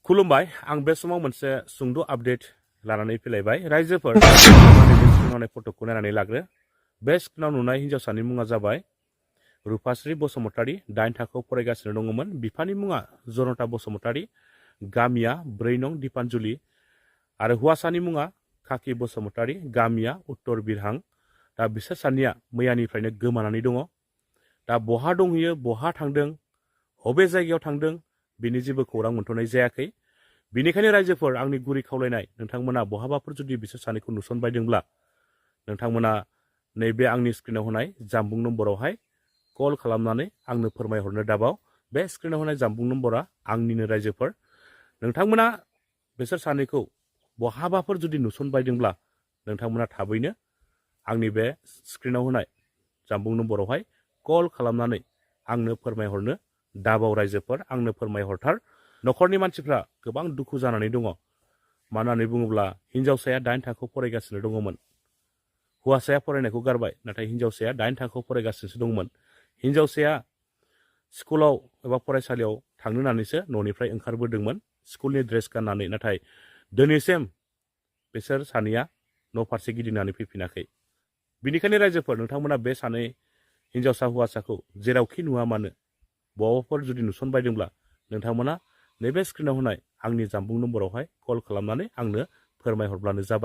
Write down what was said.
खुलुमबाय आं बे समाव मोनसे सुंद' आपडेट लानानै फैलायबाय रायजोफोर बे स्क्रिनाव फट'खौ नायनानै लाग्रो बे स्क्रिनाव नुनाय हिन्जावसानि मुङा जाबाय रुपाश्री बसुमतारी 8 थाखोआव फरायगासिनो दङमोन बिफानि मुङा जनता बसुमतारी गामिया 4 नं दिपानजुलि आरो हौवासानि मुङा खाखि बसुमतारी गामिया उत्तर बिरहां दा बिसोर सानैया मैयानिफ्रायनो गोमानानै दङ दा बहा दंहैयो बहा थांदों बबे जायगायाव थांदों बिनि जेबो खौरां मोनथ'नाय जायाखै बिनिखायनो रायजोफोर आंनि गुरै खावलायनाय नोंथांमोना बहाबाफोर जुदि बिसोर सानैखौ नुसनबायदोंब्ला नोंथांमोना नैबे आंनि स्क्रिनाव होनाय जानबुं नम्बरावहाय कल खालामनानै आंनो फोरमायहरनो दाबाव बे स्क्रिनाव होनाय जानबुं नम्बरा आंनिनो रायजोफोर नोंथांमोना बिसोर सानैखौ बहाबाफोर जुदि नुसनबायदोंब्ला नोंथांमोना थाबैनो आंनि बे स्क्रिनाव होनाय जानबुं नम्बरावहाय कल खालामनानै आंनो फोरमायहरनो दाबाव रायजोफोर आंनो फोरमायहरथार न'खरनि मानसिफ्रा गोबां दुखु जानानै दङ मानो होननानै बुङोब्ला हिन्जावसाया 8 थाखोआव फरायगासिनो दङमोन हौवासाया फरायनायखौ गारबाय नाथाय हिन्जावसाया 8 थाखोआव फरायगासिनो दंमोन हिन्जावसाया स्कुलाव एबा फरायसालियाव थांनो होननानैसो न'निफ्राय ओंखारबोदोंमोन स्कुलनि ड्रेस गाननानै नाथाय दिनैसिम बिसोर सानैया न' फारसे गिदिंनानै फैफिनाखै बिनिखायनो रायजोफोर नोंथांमोना बे सानै हिन्जावसा हौवासाखौ जेरावखि नुवा मानो बहाबाफोर जुदि नुसनबायदोंब्ला नोंथांमोना नैबे स्क्रिनाव होनाय आंनि जानबुं नम्बरावहाय कल खालामनानै आंनो फोरमायहरब्लानो जाबाय